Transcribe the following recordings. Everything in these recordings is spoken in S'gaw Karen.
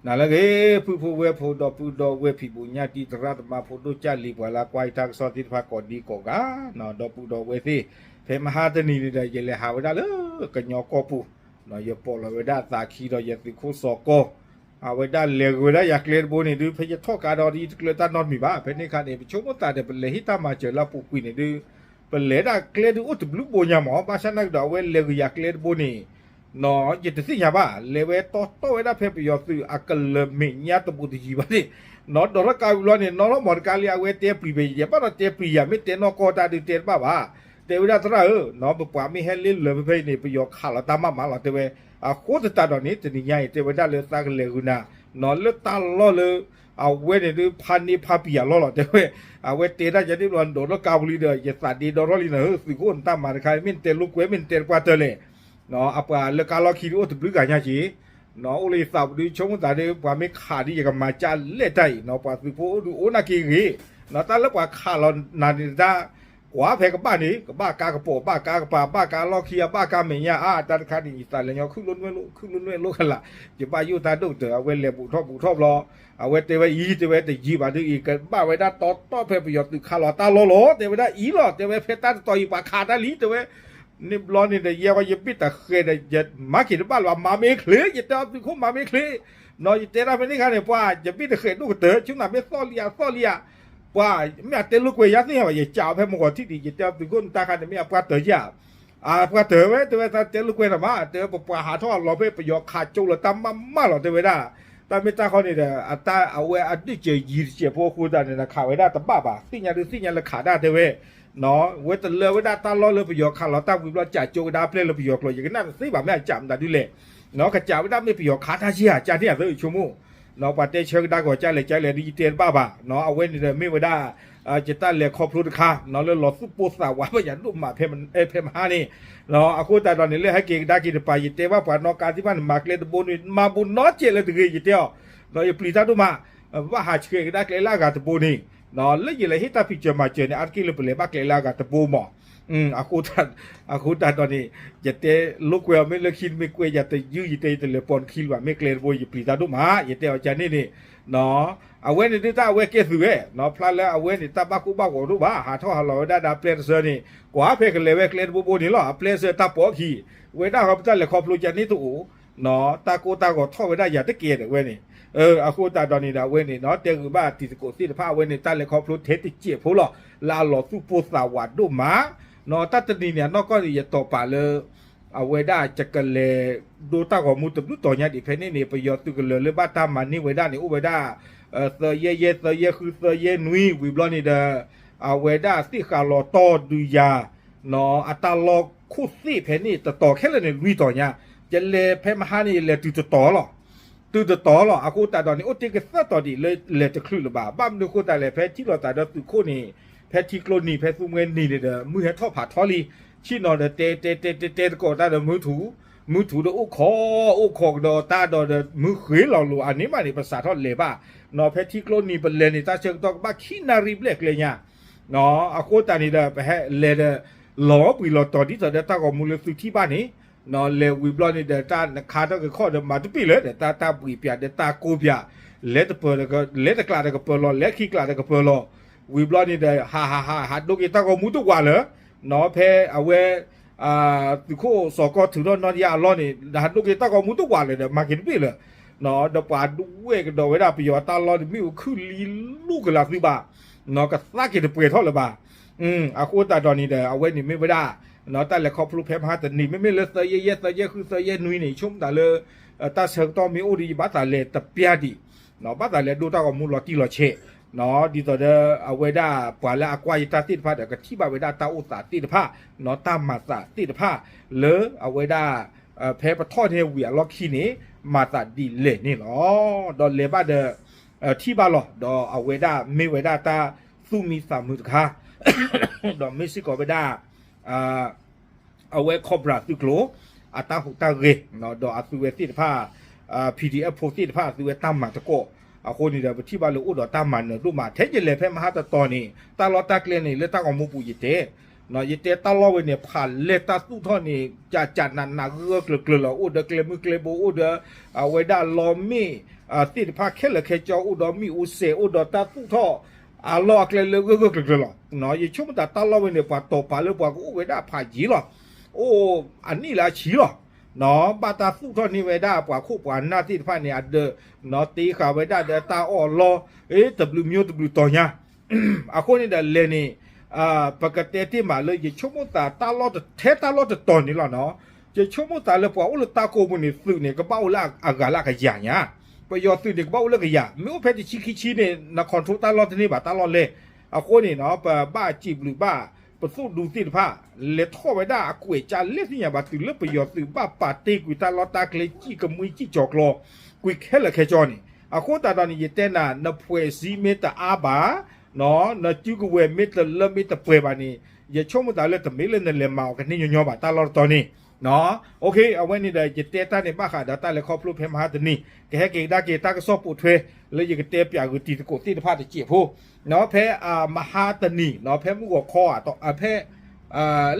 နၤလၢအဂ့ၤ ပုၢ်ဖိဝဲၢ်ဖိ ဒီပုၢ်ဒီဝဲၢ် ဖံးဘူးညၣ်တံၢ် သရၣ်သမါ ဖိဒိၣ်ကၢ်လံၤ ပှၤလၢကွၢ်ယတၢ်ကစီၣ်သ့ၣ်တဖၣ် ကိးဒံကိးဂၤ, ဒီပုၢ်ဒီဝဲၢ်သ့ၣ်, ဖဲမဟါတနံၤန့ၣ်ဒီး ယလဲၤဟးဝဲဒၣ်လၢကညီကီၢ်ပူၤ, ယပိာ်လီၤဝဲဒၣ်သးခံဒီးယသုးခိၣ်စီၤကီၢ်, အဝဲဒၣ်လဲၤဂ့ၤဝဲဒၣ်ယၤကျဲတဘိန့ၣ်ဒုး ဖဲယထီၣ်ကါဒီးယတကျၢၤတၢ်နီတမံၤဘၣ်. ဖဲန့ၣ်အခါန့ၣ် ပဆိကမိၣ်သးဒီး ပလဲၤဟ့ၣ်တၢ်မၤစၢၤလၢအပူၤကွံာ်န့ၣ်ဒုး ပလဲၤဒၣ်ကျဲဒုးအိၣ်တဘျုးဘိညါမး, ဘၣ်ဆၣ်နာ်က့ဒီး အဝဲလဲၤဂ့ၤယၤကျဲတဘိန့ၣ် ယတသ့ၣ်ညါဘၣ်, လဲၤဝဲတီတီဝဲဒၣ်ဖဲပယီၤသုးအကလၢၤမဲာ်ညါတဘူးတယံၤဘၣ်န့ၣ်, ဒီးလၢကါဝံၤလီၤန့ၣ် နီၢ်ထီၣ်မီတကါလံ အဝဲတဲပျံၤဖဲယဲ ဘၣ်ဒီးတဲပျံၤယၤ မ့ၢ်တဲနီၢ်ကီၢ်တၢ်ဒုးတဲတဘၣ်ဘၣ်, တဲဝဲဒၣ်သရၣ်ဧၢ, ပပှၤမ့ၢ်ဟဲလ့လၢာ်ဖဲဖဲအံၤန့ၣ် ပယီၤခးလီၤတၢ်မးမးလီၤ တဲဝဲ, အဃိသတးဒီးန့ၣ် တနံၤညါအံၤ တဲဝဲဒၣ်လၢသးကလဲၤဂ့ၤနၤ, လၢတၢ်လီၢ်လၢ အဝဲန့ၣ်ဒုးဖါန့ၢ်ဖါပံၤယၤလီၢ်လီၤ တဲဝဲ, အဝဲတဲတၢ်ယၤန့ၣ်ဘျီ ဒီးလၢကါပူၤလံဒီး ယသးဒ့ဒီထီၣ်လံနၤဧၢ သုးခိၣ်နတၢ်မၤတခါ မ့ၢ်နတဲလိာ်ကွဲ မ့ၢ်နတဲတပှၢ်တၢၢ်လဲၣ် အပှၤလၢကါလီၢ်ခံဒုးအိၣ်တဘျုးဂၤညါက့ၤ, အိၣ်လၢယသးပူၤဒုးဆိကမိၣ်သးဒုး ပှၤမ့ၢ်ခးဒုး ယကမၤကၢ်လဲၣ်တၢ်အံၤနီၤ ပှၤသုးဖိအိၣ်ဒုးအိၣ်နာ်က့ဂ့ၤ, တၢ်လၢပှၤခးလီၤနၤန့ၣ်တၢ် ကွၢ်ဖဲကဘၣ်န့ၣ် ကဘၣ်ကါကပိာ် ဘၣ်ကါကပၤ ဘၣ်ကါလီၢ်ခံ ဘၣ်ကါမဲာ်ညါ အါ တၢ်တခါန့ၣ် ယသးလဲၤညီ ခုၣ်လိၣ်နွဲၣ်လိၣ် ခုၣ်လိၣ်နွဲၣ်လိၣ်ကလာ်, ယဘၣ်ယိၣ်တၢ်ဒိၣ်ကတၢၢ် အဝဲလဲၤဘူးထီၣ်ဘူးထီၣ်ဘျီ, အဝဲတဲဝဲအံၤ တဲဝဲတယံာ်ဘၣ်ဒုးအံၤ ကဘၣ်ဝဲဒၣ်တီတီဖဲပယီၤသုးခးလီၤတၢ်လီၢ်လီၤ တဲဝဲဒၣ်အံၤလီၤ တဲဝဲဖဲတၢ်တတီၤအံၤ ပှၤခးတၢ်လံ တဲဝဲ န့ၣ်ဘျီန့ၣ်ဒီး ယဲဝဲယဘ့ၣ်တဃဲးဒီး ယမၤက့ၤတဘၣ်လၢၤဘၣ် မၤမ့ၢ်ချ့ ယတဲအီၤသုးခိၣ်မၤမ့ၢ်ချ့, ယတဲဒၣ်ဖဲန့ၣ်ခါန့ၣ် ပှၤယဘ့ၣ်တဃဲးဒိၣ်ကတၢၢ် ဆိနၤမ့ၢ်သီၣ်လံယၤသီၣ်လံယၤ, ပှၤမ့ၢ်အတဲလိာ်ကွဲယၤသ့ၣ်ညါဘၣ် ယကးအီၤဖဲမုၢ်ဂီၤထံးဒံး ယတဲအီၤသုးခိၣ်နတၢ်ခါန့ၣ် မ့ၢ်အပှၢ်တၢၢ်ယၤ, အပှၢ်တၢၢ်ဝဲ တဲဝဲသးတဲလိာ်ကွဲနၤမး တဲဝဲပပှၤဟးထီၣ်အလီၤဖဲပယီၤခးကၠိလၢတၢ်မးမးလီၤ တဲဝဲဒၣ်, တၢ်မ့ၢ်တၢ်ခီန့ၣ်ဒီး အတၢ်အဝဲအဒုၣ်စၢၤယံၤတစဲးဖိအဃိသတးန့ၣ်ဒီး ခးဝဲဒၣ်တဘၣ်ဘၣ် သ့ၣ်ညါဒုးသ့ၣ်ညါလၢခးဒၣ်တဲဝဲ ဝဲတလၢဝဲဒၣ်တၢ်လီၢ်လၢပယီၤခးလီၤတၢ်ဝံၤဘျီ ကးကၠိကဒါပျဲၢ်လၢပယီၤကျိာ် ယကနၣ်တသ့ဘၣ် မ့ၢ်အကးမတၤဒုလဲၣ်, ကးဝဲဒၣ်မ့ၢ်ပယီၤခးတၢ်က့ဧါ ကန့ၣ်အသးဆိကမိၣ်, ပှၤတဲဆၢကဒါကီၢ်ကလဲၣ်ကလဲၣ်ဒုးယတဲတဘၣ်ဘၣ်, အဝဲန့ၣ်ဒီးမ့ၢ်ဝဲဒၣ် ယတၢ်လဲၤခီဖျိတခါ လၢလီၤသူၣ်ပိၢ်သးဝးဘၣ်ယၤဒိၣ်မး ဖဲမဟါန့ၣ်, အဃိသတးဒီးန့ၣ် လၢဟဲက့ၤကဒါက့ၤတပၤ ယတဲဘၣ်ပှၤနီၣ်ကါသ့ၣ်တဖၣ်န့ၣ် မၤကျဲတဘိန့ၣ် မၤဘူးနီတစဲးလၢတဂ့ၤ ယတဲအီၤ, ယပျံၤတၢ်ဒိၣ်မး, ဘၣ်ဟးဆှဲးကဒါကျဲလၢအဂၤတဘိန့ၣ်, လၢယလဲၤဟ့ၣ်တၢ်ဖံးစၢၤမၤစၢၤန့ၣ် အါတက့ၢ်လၢပလဲၤဘၣ်ကျဲလၢအဂၤတဘိမး, အဃိသတးဒီးန့ၣ် ယတဲလိာ်ကွဲအီၤ မ့ၢ်လၢခံမ့ၢ်ကွဲးယၤတယုၢ် ယတဲယတလဲၤပိာ်နခံလၢၤဘၣ် မ့ၢ်ကျဲတဘိ ယပျံၤတၢ်ဒိၣ်မး ယတဲအီၤကန့ၣ်န့ၣ် အဝဲန့ၣ်ဒုးတၢ်အဝဲကဲသုးဝဲ, ဖျါလၢအဝဲန့ၣ် တၢ်ဘၣ်ကိၢ်ဘၣ်ဂီၤဒိၣ်ဘၣ် ဟးထီၣ်ဟးလီၤဝဲဒၣ်ဒီးပျဲၢ်တဆၢန့ၣ် ကွၢ်ဖဲကလဲၤဝဲကျဲတဘိဘိန့ၣ်လီၤ အပျဲၢ်ဆၢတၢ်ပိာ်အခံ, ဝဲဒၣ်ဟီပတၢ်လဲၤခီဖျိကန့ၣ်တအိၣ်, တၢ်ကိၢ်တၢ်ဂီၤထီၣ်ဝဲဒၣ်ယၤတကဲဒီးဝဲန့ၣ်, အဃိသတးဒီးန့ၣ်ဒီး အဝဲန့ၣ် တဲဂ့ၤဘၣ်တံၤသကိးသ့ၣ်တဖၣ် အဝဲန့ၣ်တၢ်လဲၤခီဖျိထဲတစဲးဖိလီၤ လၢအလီၤသူၣ်ပိၢ်သးဝးဒိၣ်မး, တၢ်တနံၤန့ၣ် အနီၢ်ကီၢ်န့ၣ် ယတီၢ်ပာ်လၢ အဝဲဒၣ်ယကလဲၤဒိတၢ်ဂီၤမူတဘျုးတီၤညါဒံး ဖဲန့ၣ်န့ၣ် ပယီၤသုးကလၢၤလၢဘၣ်တၢ်မၤန့ၢ်ဝဲဒၣ်န့ၣ် အိၣ်ဝဲဒၣ် သၢယဲၢ်ယဲၢ် သၢယဲၢ်ဃု သၢယဲၢ်နွံ ဝံၤဘျီန့ၣ်ဒီး အဝဲဒၣ်သ့ၣ်ဃးလီၤတီၢ်ဒုးယၤ အတၢ်လီၢ်ခိၣ်သ့ၣ်ဖဲန့ၣ် တတီၤခဲလၢာ်န့ၣ် လွံၢ်တီၤညါ, ယလဲၤဖဲမဟါန့ၣ် ယလဲၤတုၤတတီၤလီၤ တုၤတတီၤလီၤ အဃိသတးဒီးန့ၣ် အိၣ်တ့ၢ်ကသၢတီၤဒံးလၢလဲၤတချုးလၢၤဘၣ် ဘၣ်မနုၤအဃိသတးလဲၣ် ဖဲထံလီၤသးဒီးသုးခိၣ်န့ၣ် ဖဲထံကျိနံၤ ဖဲသူမှဲနံၤန့ၣ်ဒီး မုၢ်ဟဲထီၣ်ဖးထီလံ, ဆ့ၣ်နီၤဒီးတဲတဲတဲတဲတဲသကိးတၢ်ဒီးမုၢ်ထူ, မုၢ်ထူဒီးအိၣ်ခိး, အိၣ်ခိးကဒီးတၢ်ဒီးဒီးမုၢ်ဃ့လီၤလိာ်အန့ၣ်မးန့ၣ် ပစးထီၣ်လဲၤဘၣ်, ဖဲထံကျိနံၤပလဲၤန့ၣ် တၢ်ဆၢကတီၢ်ကဘၣ်ခံနၣ်ရံၣ်ဘျဲၣ်ကျဲညါ အဃိသတးန့ၣ်ဒီး ပဟဲလဲၤဒီး လီၤပှံၤလီၤတီၤဒ်သိးဒီးတၢ်ဂီၤမူလၢသုထံၣ်ဘၣ်န့ၣ်, လဲၤဝံၤဘျီန့ၣ်ဒီး တၢ်နခါထီၣ်က့ၤခီၣ်ဒီးမၤတပ့ၢ်လၢၤဒီး တၢ်တၢ်ဘှံးပၠးဒီးတၢ်ကိၢ်ပၠး, လဲၤတပၢၤဒီး လဲၤတကျးဒီးကပၢၤလီၤ လဲၤခံကျးဒီးကပၢၤလီၤ, ဝံၤဘျီန့ၣ်ဒီး ဟးဟးဟးဟးဒိက့ၤတၢ်ဂီၤမူတဝးလၢၤ, ဖဲအဝဲ သုးခိၣ်စီၤကီၢ်ထုးထီၣ်နီၢ်တယၢ်အလီၢ်န့ၣ် ဟးဒိက့ၤတၢ်ဂီၤမူတဝးလၢၤဒီး မၤက့ၤတဘ့ၣ်လၢၤ, ဒီးပှၤဒွဲၣ်ကဒီးဝဲဒၣ်ပယီၤတၢ်လီၢ်န့ၣ် မ့ၣ်အူခုၣ်လံလူၢ်ကလာ်သုဘၣ်, ကသးက့ၤတပှဲၤထီၣ်လၢၤဘၣ်, အဃိသတးဒီးန့ၣ်ဒီး အဝဲန့ၣ်မ့ၢ်ဝဲဒၣ် တၢ်လဲၤခီဖျိဖဲမဟါတနံၤ မ့မ့ၢ်လၢသၢယဲၢ်ယဲၢ် သၢယဲၢ်ဃု သၢယဲၢ်နွံန့ၣ် ဆိကမိၣ်သးလၢ တၢ်ဆၢကတီၢ်မ့ၢ်အိၣ်ဒီး ယဘၣ်သးလဲၤတပျၢ်ဒံး ဘၣ်သးလဲၤဒိတၢ်ဂီၤမူလီၤတံၢ်လီၤဆဲး, ဒ်သိးဒီးအဝဲဒၣ်ပှၤလၢအကွၢ်ယတၢ်သ့ၣ်တဖၣ်ဒီး ကထံၣ်ဘၣ်ဝဲဒၣ်တၢ်အိၣ်သးသ့ၣ်တဖၣ်, တၢ်မၤသးသ့ၣ်တဖၣ် လၢအဝဲဒၣ် ဖဲပထီၣ်န့ၢ်ဝံၤအလီၢ်ခံန့ၣ် မၤသးဒ်လဲၣ်န့ၣ်လီၤ. ဒီးလဲၤဘၣ်ဒီး ထံၣ်ဘၣ်လီၤ ဒီးအဝဲဒၣ်မ့ၢ်ဝဲဒၣ်တၢ်သူၣ်မံသးမုာ်တခါ, ဒီးမ့ၢ်စ့ၢ်ကီးဝဲဒၣ် အဝဲ Cobra သုးကျိၤ အတၢ်ဟူးတၢ်ဂဲၤ, ဒီးအသုဝဲသ့ၣ်တဖၣ် PDF ဖိသ့ၣ်တဖၣ် အသုဝဲတၢ်မၤသကိး, အဃိန့ၣ်ဒီး ပထံၣ်ဘၣ်လၢအိၣ်ဒီးတၢ်မၤနၢၤဒိၣ်မး ထဲယလဲၤဖဲမဟါတတီၤန့ၣ် တၢ်လီၢ်တၢ်ကျဲန့ၣ် လၢတၢ်ဂီၤမူပူၤယတဲ, ယတဲတၢ်လီၢ်ဝဲန့ၣ် ဖးလဲၢ်တၢ်သူၣ်ထီၣ်န့ၣ် ကကနးနးဂၢၢ်ဂၢၢ်ကျၢၤကျၢၤလီၤ. အိၣ်ဒီးကျဲမုၢ်ကျဲဘိ အိၣ်ဒီး အဝဲဒၣ်လီမ့ၣ်သ့ၣ်တဖၣ်ခဲလၢာ်ခဲဆ့ အိၣ်ဒီးမ့ၣ်အူစဲး အိၣ်ဒီးတၢ်သူၣ်ထီၣ်အလီၢ်အကျဲလၢဂၢၢ်ဂၢၢ်ကျၢၤကျၢၤလီၤ. ယဆိကမိၣ်သးတၢ်လီၢ်ဝဲန့ၣ် ပှၤတီၤပာ်လၢပှၤကအိၣ်ဝဲဒၣ်ဖးယံၤလီၤ. အိၣ်အနံၣ်လၢအဆံလီၤ. ဘၣ်တၢ်သူၣ်ထီၣ်န့ၢ်ဝဲဒၣ်ပှၤခိၣ်ပှၤနၢ်သ့ၣ်တဖၣ်န့ၣ် အဒၢး တ့ဃာ်ဝဲဒၣ်ဒီးတၢ်အီၣ်အလီၢ် တဘျုးမျိုးတဘျုးတီၤညါ အဃိန့ၣ်ဒီးလဲၤန့ၣ် ပကတဲတ့ၢ်မးလၢယဆိကမိၣ်သးတၢ်လီၢ်တထဲတၢ်လီၢ်တတီၤန့ၣ်လီၤနီၤ. ယဆိကမိၣ်သးလၢပှၤအိၣ်လၢတၢ်ကိးပူၤန့ၣ် သုးန့ၣ် ကဘၣ်အိၣ်လၢအဂၤလၢအကယၤညါ, ပယီၤသုးန့ၣ် ကဘၣ်အိၣ်လၢကယၤ, မ့ၢ်အိၣ်ဖဲတဆံခံဆံန့ၣ် န control တၢ်လီၢ်တန့ၢ်ဘၣ်တၢ်လီၢ်လဲၢ်. အဃိန့ၣ်နီၤ ပဘၣ်စံးဘျုးဘၣ် ပသုးဒူသ့ၣ်တဖၣ် လဲၤထီၣ်ဝဲဒၣ်အကွဲးကၢ်လဲၢ်သ့ၣ်ညါဘၣ် တုၤလၢပယီၤသုးဘၣ်ပာ်တ့ၢ်ကွံာ်တၢ်လီၢ်တၢ်ကျဲ စံၣ်ကမှံစံၣ်ကၠီၤကျီ ကွံာ်ခဲလၢာ်ခဲဆ့န့ၣ်. အဃိသတးဒီးန့ၣ် ယတဲနၤ န ဖွဲ့စည်း မ့ၢ်တအါဘၣ် နစုကဝဲၤမ့ၢ်တလၢမ့ၢ်တပှဲၤဘၣ်န့ၣ် ယဆိကမိၣ်သးလၢတမ့ၢ်လၢနလဲၤမၤအီၤကန့ၢ်ညီညီဘၣ်တၢ်လီၢ်တတီၤန့ၣ်. အဝဲန့ၣ်ဒီး ယတဲတၢ်န့ၣ်ဘၣ်ဃးဒီးတၢ်လဲၤခီဖျိဖဲမဟါတနံၤ ကဟဲက့ၤကဒါက့ၤတၢ်ကစီၣ်ပိာ်ထွဲ လၢယကတဲပၠးဂုာ်တံၤသကိးသ့ၣ်တဖၣ်တစဲးဖိ ဖဲမဟါတနံၤ ဖဲမုၢ်ဂီၤခီ ဖဲ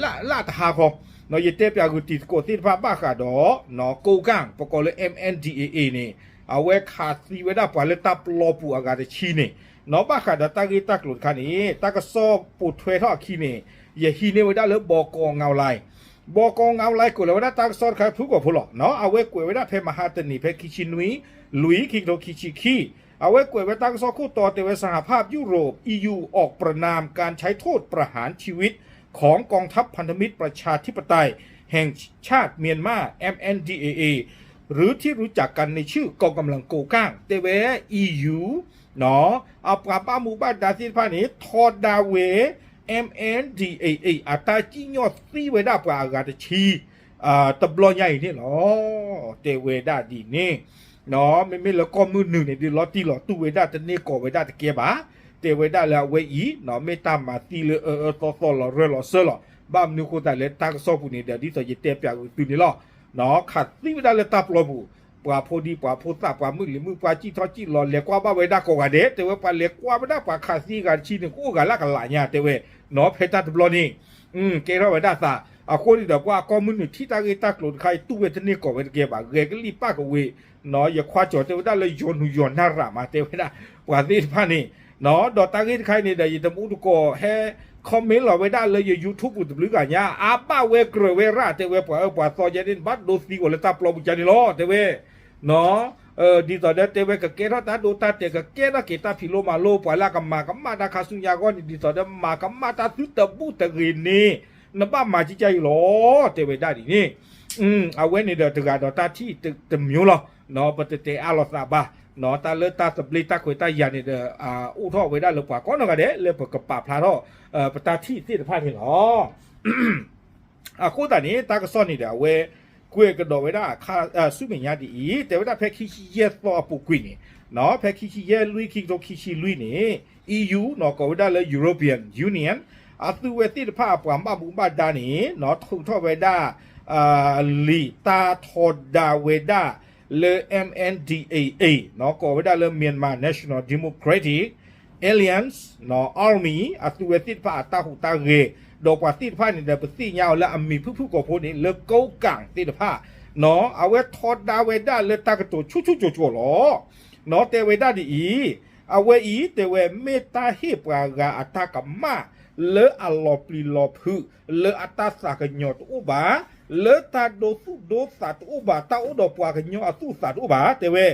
လၢတဟါခီ ယတဲပၠးဂုာ်တံၤသကိးသ့ၣ်တဖၣ်ဘၣ်ဃးဒီး ကိးကၢ် ပကိးလၢ M N D A A န့ၣ် အဝဲခးသံဝဲဒၣ်ပှၤလၢတၢ်ပျီပူၤအဂၤတဆံန့ၣ် နီၢ်ဘၣ်ဃးဒီးတၢ်ဂ့ၢ်တၢ်ကျိၤတခါန့ၣ် တၢ်ကစီၣ်ပိာ်ထွဲထီၣ်အခံန့ၣ် ယဟံးန့ၢ်ဝဲဒၣ်လၢ ဘီကီငါဝ်လၢ် ဘီကီငါဝ်လၢ် ကွဲးလီၤဝဲဒၣ်တၢ်ကစီၣ်တခါဖုၣ်ကိာ်ဖိလီၤ.အဝဲကွဲးဝဲဒၣ်ဖဲမဟါတနံၤ ဖဲခံဆံနွံ လွံၢ် ခံကထိခံဆံခံ အဝဲကွဲးဝဲတၢ်ကစီၣ်ခိၣ်တီတဲဝဲ สหภาพยุโรป E U ออกประณามการใช้โทษประหารชีวิตของกองทัพพันธมิตรประชาธิปไตยแห่งชาติเมียนมา M N D A A หรือที่รู้จักกันในชื่อกองกำลังโกก้าง တဲဝဲ E U အပှၤဘၣ်မူဘၣ်ဒါသ့ၣ်တဖၣ်န့ၣ် ထီဒါဝဲ M N D A A အတၢ်စံၣ်ညီၣ်သံဝဲဒၣ်ပှၤအဂၤတဆံ တဘျီညါအံၤန့ၣ်လီၤ. တဲဝဲဒၣ်ဒ်န့ၣ် မ့မ့ၢ်လၢကီၢ်မုၢ်နုာ်န့ၣ် ဒုးလီၤတံၢ်လီၤတူၢ်ဝဲဒၣ်တန့ၢ်ကီးဝဲဒၣ်တကဲဘၣ်. တဲဝဲဒၣ်လၢအဝဲအံၤ မ့ၢ်တၢ်မၤသံလၢအအၢသီသီလီၤရၢၢ်လီၤစၢၢ်လီၤ. ဘၣ်မနုၤအဃိသတးလဲၣ် တၢ်ကစီၣ်ပူၤန့ၣ်ဒီး ဒ်သိးယတဲပၠးဂုာ်သုန့ၣ်လီၤ. ခးသံဝဲဒၣ်လၢတၢ်ပျီပူၤ ပှၤဖိဒံပှၤဖိသၣ် ပှၤမုၣ်လံၤမုၣ် ပှၤစံၣ်ထီၣ်စံၣ်လီၤ လဲၤကွၢ်ဘၣ်ဝဲဒၣ်ကိးဂၤဒဲး တဲဝဲ ပှၤလဲၤကွၢ်ဝဲဒၣ်ပှၤခးသံအဂၤတဆံန့ၣ် ကအိၣ်ဂၤလၢကလးညါ တဲဝဲ နီၢ်ဖဲတၢ်တဘျီန့ၣ် ကဲထီၣ်ဝဲဒၣ်သး အဃိန့ၣ်ဒီး ပှၤကီၢ်မုၢ်နုာ်ထံၣ်တၢ်ဂ့ၢ်တၢ်ကျိၤတခါအံၤ တူၢ်ဝဲတန့ၢ်ကီးဝဲတကဲဘၣ် ဂဲၤကလံၣ်ပၣ်ကဝ့ၤ ယခွါကၠီၤတဲဝဲဒၣ်လၢယီၤနုာ်ယီၤနၢ်ရၣ်မး တဲဝဲဒၣ် ပှၤသ့ၣ်တဖၣ်န့ၣ် ဒီးတၢ်ဂ့ၢ်တခါအံၤန့ၣ်ဒီး ယတမူတကိးဟဲ comment လီၤဝဲဒၣ်လၢယ YouTube ပူၤတဘျုးဂၤညါ အါဘၣ်ဝဲကြၢးဝဲရၣ် တဲဝဲ ပှၤအၢပှၤသီယဲန့ၣ် ဘၣ်ဒိသံကွံာ်လၢတၢ်ပျီပူၤကန့ၣ်လီၤ တဲဝဲ ဒ်သိးဒီးတဲဝဲ ကကဲထီၣ်တၢ်ဒိတၢ်တဲာ် ကကဲထီၣ်က့ၤတၢ်ဖံးလိမၤလိ ပှၤလၢအကမၤကမၣ်တၢ်ခါဆူညါအဂီၢ်န့ၣ် ဒ်သိးဒီး မၤကမၣ်တၢ်သုတဘူၣ်တဂ့ၤန့ၣ် နဘၣ်မၤကကါအံၤလီၤ တဲဝဲဒၣ်ဒ်န့ၣ်. အဝဲန့ၣ်ဒီးတဂၤဒီးတၢ်ထံၣ်တမျိုးလီၤ. ပတတဲအါလိာ်သးဘၣ် တၢ်လၢတၢ်သဘျ့တၢ်ခွဲးတၢ်ယာ်န့ၣ်ဒီး အိၣ်ထီၣ်ဝဲဒၣ်လၢပှၤကိးနီၢ်ဂၤဒဲး လၢပကပာ်ဖျါထီၣ် ပတၢ်ထံၣ်သ့ၣ်တဖၣ်န့ၣ်လီၤ. အဃိသတးန့ၣ် တၢ်ကစီၣ်န့ၣ်ဒီး အဝဲကွဲးကဒီးဝဲဒၣ် ဆူမဲာ်ညါဒ်အံၤ တဲဝဲဒၣ်ဖဲခံဆံယဲၢ်သီအပူၤကွံာ်န့ၣ် ဖဲခံဆံယဲၢ်လွံၢ် ခံကထိခံဆံလွံၢ်န့ၣ် E U နီၢ်ကိးဝဲဒၣ်လၢ European Union အသုးဝဲသ့ၣ်တဖၣ်အပှၤဘၣ်မူဘၣ်ဒါန့ၣ် ထုးထီၣ်ဝဲဒၣ် လံာ်တၢ်ထီဒါဝဲဒၣ်လၢ M N D A A နီၢ်ကိးဝဲဒၣ်လၢ Myanmar National Democratic Alliance Army အသုးဝဲသ့ၣ်တဖၣ်အတၢ်ဟူးတၢ်ဂဲၤ ဒီးပှၤသ့ၣ်တဖၣ်န့ၣ်ဒီး ပသ့ၣ်ညါအီၤလၢအမံၤဖုၣ်ဖုၣ်ကိာ်ဖိန့ၣ် လၢကိးကၣ်သ့ၣ်တဖၣ် အဝဲထီဒါဝဲဒၣ်လၢတၢ်ကတိၤဆူၣ်ဆူၣ်ကိာ်ကိာ်လီၤ. နီၢ်တဲဝဲဒၣ်ဒ်အံၤ အဝဲအံၤတဲဝဲ မ့ၢ်တၢ်ဟ့ၣ်ပှၤဂၤအတၢ်ကမၣ်လၢအလီၤပျံၤလီၤဖုး လၢအတၢ်သးကညီၤတအိၣ်ဘၣ်, လၢတၢ်ဒိသူၣ်ဒိသးတအိၣ်ဘၣ်, တၢ်အိၣ်ဒီးပှၤကညီအသူၣ်အသးတအိၣ်ဘၣ် တဲဝဲ,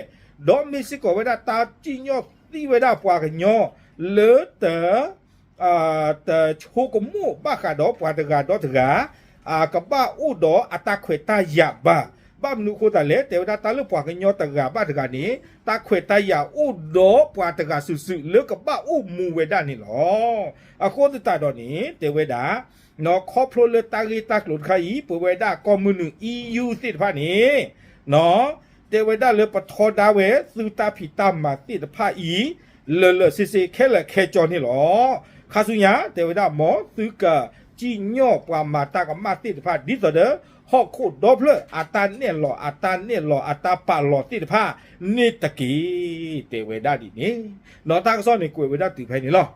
ဒီးမ့ၢ်စ့ၢ်ကီးဝဲဒၣ်တၢ်စံၣ်ညီၣ်သံဝဲဒၣ်ပှၤကညီလၢတ တဆိကမိၣ်ဘၣ်ဃးဒီးပှၤတဂၤဒီးတဂၤ ကဘၣ်အိၣ်ဒီးအတၢ်ခွဲးတၢ်ယာ်ဘၣ်. ဘၣ်မနုၤအဃိသတးလဲၣ် တဲဝဲဒၣ်တၢ်လၢပှၤကညီတဂၤဘၣ်တဂၤန့ၣ် တၢ်ခွဲးတၢ်ယာ်အိၣ်ဒီးပှၤတဂၤစုာ်စုာ်လၢကဘၣ်အိၣ်မူဝဲဒၣ်န့ၣ်လီၤ. အဃိသတးဒီးန့ၣ် တဲဝဲဒၣ် ခီဖျိလၢတၢ်ဂ့ၢ်တၢ်ကျိၤတခါအံၤ ပဝဲဒၣ်ကီၢ်မုၢ်နုာ် E U သ့ၣ်တဖၣ်န့ၣ် တဲဝဲဒၣ်လၢပထီဒါဝဲသုတၢ်ဖံးတၢ်မၤသ့ၣ်တဖၣ်အံၤ လၢာ်လၢာ်ဆ့ဆ့ခဲလၢာ်ခဲဆ့န့ၣ်လီၤ. ခါဆူညါ တဲဝဲဒၣ်မ်သုကစံၣ်ညီၣ်ပှၤမၤတၢ်ကမၣ်သ့ၣ်တဖၣ် ဒ်သိးဒီး ဟီၣ်ခိၣ်ဒီဖျၢၣ်အတၢ်နဲၣ်လီၤ အတၢ်နဲၣ်လီၤ အတၢ်ပာ်လီၤသ့ၣ်တဖၣ်န့ၣ်တက့ၢ်. တဲဝဲဒၣ်ဒ်န့ၣ် ဒီးတၢ်ကစီၣ်န့ၣ်ကွဲးဝဲဒၣ်တုၤဖဲန့ၣ်လီၤ.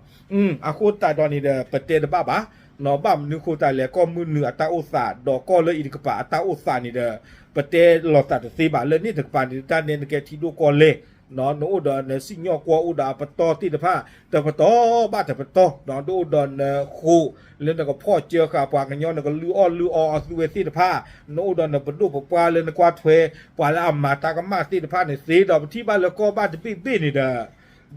အဃိသတးဒီးန့ၣ်ဒီး ပတဲတဘၣ်ဘၣ် ဘၣ်မနုၤဃိသတးလဲၣ် ကီၢ်မုၢ်နုာ်အတၢ်အိၣ်သး ဒီးကီၢ်လၢအံၤတကပၤအတၢ်အိၣ်သးန့ၣ်ဒီး ပတဲလီၤသးတသ့ဘၣ် လၢန့ၣ်တကပၤန့ၣ် တၢ်နဲနကဲထံဒိၣ်ကီၢ်လဲၢ် နအိၣ်ဒီးနစံၣ်ညီၣ်ကွီၢ်အိၣ်ဒီးအပတီၢ်သ့ၣ်တဖၣ် တပတီၢ်ဘၣ်တပတီၢ် ဒ်အိၣ်ဒီးနဃိး လၢနကဖီၣ်စၢဃာ်ပှၤကညီ နကလုၢ်အီၣ်လုၢ်အီအသုဝဲသ့ၣ်တဖၣ် နအိၣ်ဒီးနပဒိၣ်ပပှၢ်လၢနကွၢ်ထွဲ ပှၤလၢအမၤတၢ်ကမၣ်သ့ၣ်တဖၣ်န့ၣ်သ့ ဒီးပထံၣ်ဘၣ်လၢကီၢ်ဘၣ်တဘ့ၣ်ဘ့ၣ်န့ၣ်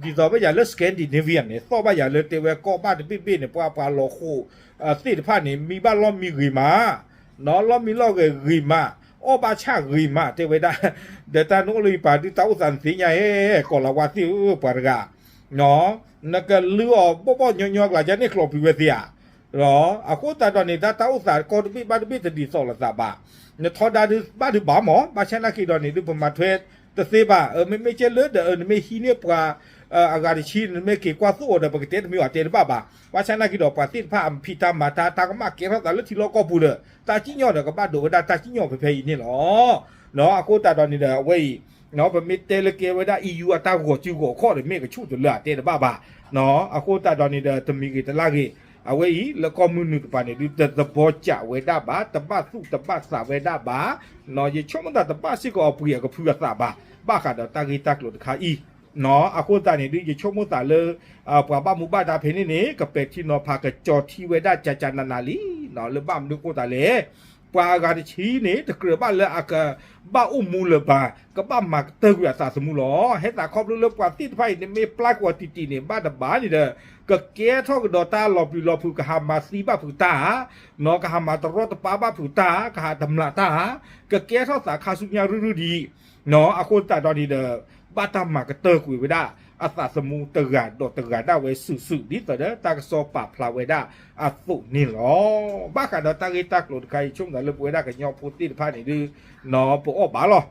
ဒီး ဒ်သိးဘၣ်ယၤလၢ Scandinavia န့ၣ် သီၣ်ဘၣ်ယၤလၢတဲဝဲကီၢ်ဘၣ်တဘ့ၣ်ဘ့ၣ်န့ၣ် ပှၤပှၤလီၤဃိးသ့ၣ်တဖၣ်န့ၣ် မံဘၣ်လီၢ်မံဂ့ၤမး လီၢ်မံလီၢ်ဂဲၤဂ့ၤမး အီၣ်ဘၣ်ဆၣ်ဂ့ၤမး တဲဝဲဒၣ် ဒီးတၢ်နအိၣ်လၢယပၤဒုးတၢ်အိၣ်သးနသ့ၣ်ညါဧၢ ကီၢ်လၤဝါသ့ၣ်ဧၢ ပှၤတဂၤ နကလုၢ်အီၣ်ဘီၣ်ဘီၣ်ညီညီအကျါ ကန့ၣ်ကျိးပူၤဝဲသ့ဧါ အဃိသတးဒီးန့ၣ် တၢ်တၢ်အိၣ်သးကီၢ်တဘ့ၣ်ဘၣ်တဘ့ၣ်တဒ်သိးလိာ်သးဘၣ် နထီဒါဒုးဘၣ်ဒုးဘၣ်မး ဘၣ်ဆၣ်နာ်က့ၤဒီးန့ၣ်ဒုး ပမၤထွဲတသ့ဘၣ် မ့မ့ၢ်ကဲလၢဒီး နမ့ၢ်ဟံးန့ၢ်ပှၤ အဂၤတဆံ နမ့ၢ်က့ၤကွၢ်သိၣ်အီၤဒီး ပကတဲတမံၤအီၤတဲတဘၣ်ဘၣ် ဘၣ်ဆၣ်နာ်က့ၤဒီး ပှၤသ့ၣ်တဖၣ်အဖံးတၢ်မၤတၢ် တၢ်ကမၣ်ကဲထီၣ်သးလၢထံလီၢ်ကီၢ်ပူၤဒီး တၢ်စံၣ်ညီၣ်ဒီး ကဘၣ်ဒိးဝဲဒၣ်တၢ်စံၣ်ညီၣ်ဖဲဖဲအံၤန့ၣ်လီၤ. အဃိသတးဒီးန့ၣ်ဒီး အဝဲအံၤ ပမ့ၢ်တဲလၢကဲဝဲဒၣ် EU အတၢ်ဂီၤစုဂီၤခီၣ်ဒီး မ့ၢ်ကဆူၣ်တလၢအတဲတဘၣ်ဘၣ်. အဃိသတးဒီးန့ၣ်ဒီး တမံၤဂ့ၤတလၢ်ဂ့ၤ အဝဲအံၤ လၢကီၢ်မုၢ်နုာ်တပၤန့ၣ်ဒုး တသဘီစးဝဲဒၣ်ဘၣ် တဘၣ်သူၣ်တဘၣ်သးဝဲဒၣ်ဘၣ်. ယဆိကမိၣ်သးတဘၣ်စ့ၢ်ကီးအပှ့ၤအကဖုအသးဘၣ် ဘၣ်ဃးဒီးတၢ်ဂ့ၢ်တၢ်ကျိၤတခါအံၤ အဃိသတးန့ၣ်ဒုး ယဆိကမိၣ်သးလၢ ပှၤဘၣ်မူဘၣ်ဒါဖဲန့ၣ်န့ၣ် ကပဲာ်ထံနီၤဖး ကကၠီထံဝဲဒၣ်ကကနနလံ လၢဘၣ်မနုၤဃိသတးလဲၣ် ပှၤအဂၤတဆံန့ၣ် တကြၢးဘၣ်လၢအကဘၣ်အိၣ်မူလၢၤဘၣ် ကဘၣ်မၤကတၢၢ်ကွံာ်အသးသမူလီၤ. ဟဲသးခီဖျိလၢပှၤသ့ၣ်တဖၣ်အံၤ နမ့ၢ်ပျၢ်ကွံာ်အီၤတံၢ်တံၢ်န့ၣ် ဘၣ်တဘၣ်န့ၣ်ဒီး ကကဲထီၣ်ကဒီးတၢ်လီၤပျံၤလီၤဖုး ကဟးမၤသံဘၣ်ဖုးတၢ် ကဟးမၤတရီတပါဘၣ်ဖုးတၢ် ကဟးတမျးတၢ် ကကဲထီၣ်သးခါဆူညါရုၢ်ရုၢ်ဒံး အဃိသတးဒီးန့ၣ်ဒီး ဘၣ်တၢ်မၤကတၢၢ်ကွံာ်ဝဲဒၣ် အသးသမူတဂၤဒီးတဂၤဒၣ်ဝဲစုာ်စုာ် ဒ်သိးဒီးတၢ်ကစီၣ်ပာ်ဖျါဝဲဒၣ်အသိးန့ၣ်လီၤ. ဘၣ်ဃးဒီးတၢ်ဂ့ၢ်တၢ်ကျိၤတခါအံၤ ဆိကမိၣ်သးလၢပဝဲဒၣ်ကညီဖိသ့ၣ်တဖၣ်န့ၣ်ဒုး ပအီၣ်ဘၣ်လီၤ.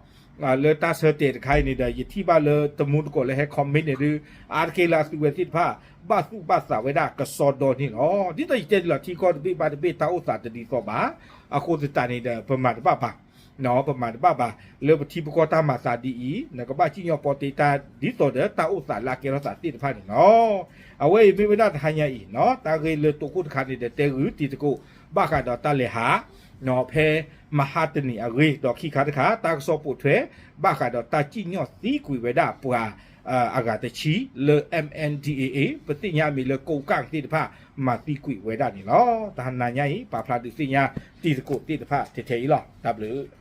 လၢတၢ်ဆၢတဲာ်တခါအံၤန့ၣ်ဒီး ယထံၣ်ဘၣ်လၢတမူတကိးလၢဟဲ comment န့ၣ်ဒုး အါတက့ၢ်လၢအသုဝဲသ့ၣ်တဖၣ် ဘၣ်သူၣ်ဘၣ်သးဝဲဒၣ်ကစီဒီန့ၣ်လီၤ. ဒ်သိးယတဲဒ်လီၤ ထံကီၢ်တဘ့ၣ်ဘၣ်တဘ့ၣ်တၢ်အိၣ်သးတဒ်သိးဘၣ်. အဃိသတးန့ၣ်ဒီး ပမၤတဘၣ်ဘၣ် ပမၤတဘၣ်ဘၣ် လၢပထံပကီၢ်တၢ်မၤသးဒ်အံၤ နကဘၣ်စံၣ်ညီၣ်ပီတ့တၢ်ဒ်သိးဒီးတၢ်အိၣ်သးလၢအကဲထီၣ်သးသ့ၣ်တဖၣ်န့ၣ်လီၤ. အဝဲအံၤမ့ၢ်ဝဲဒၣ်တဟါညါအံၤ တၢ်ဂ့ၢ်လၢတိခိၣ်တခါန့ၣ်ဒီး တဲဂုာ်တံၤသကိး ဘၣ်ဃးဒီးတၢ်လဲၤဟး ဖဲမဟါတနံၤအဂ့ၢ် ဒီးခံခါတခါ တၢ်ကစီၣ်ပိာ်ထွဲ ဘၣ်ဃးဒီးတၢ်စံၣ်ညီၣ်သံကွံာ်ဝဲဒၣ်ပှၤ အဂၤတဆံ လၢ M N D A A ပသ့ၣ်ညါအမံၤလၢ ကိးကၣ်သ့ၣ်တဖၣ် မၤသံကွံာ်ဝဲဒၣ်န့ၣ်လီၤ. တဟါညါအံၤ ပာ်ဖျါဒုးသ့ၣ်ညါတံၤသကိးသ့ၣ်တဖၣ်ထဲထဲအံၤလီၤ. တၢ်ဘျုး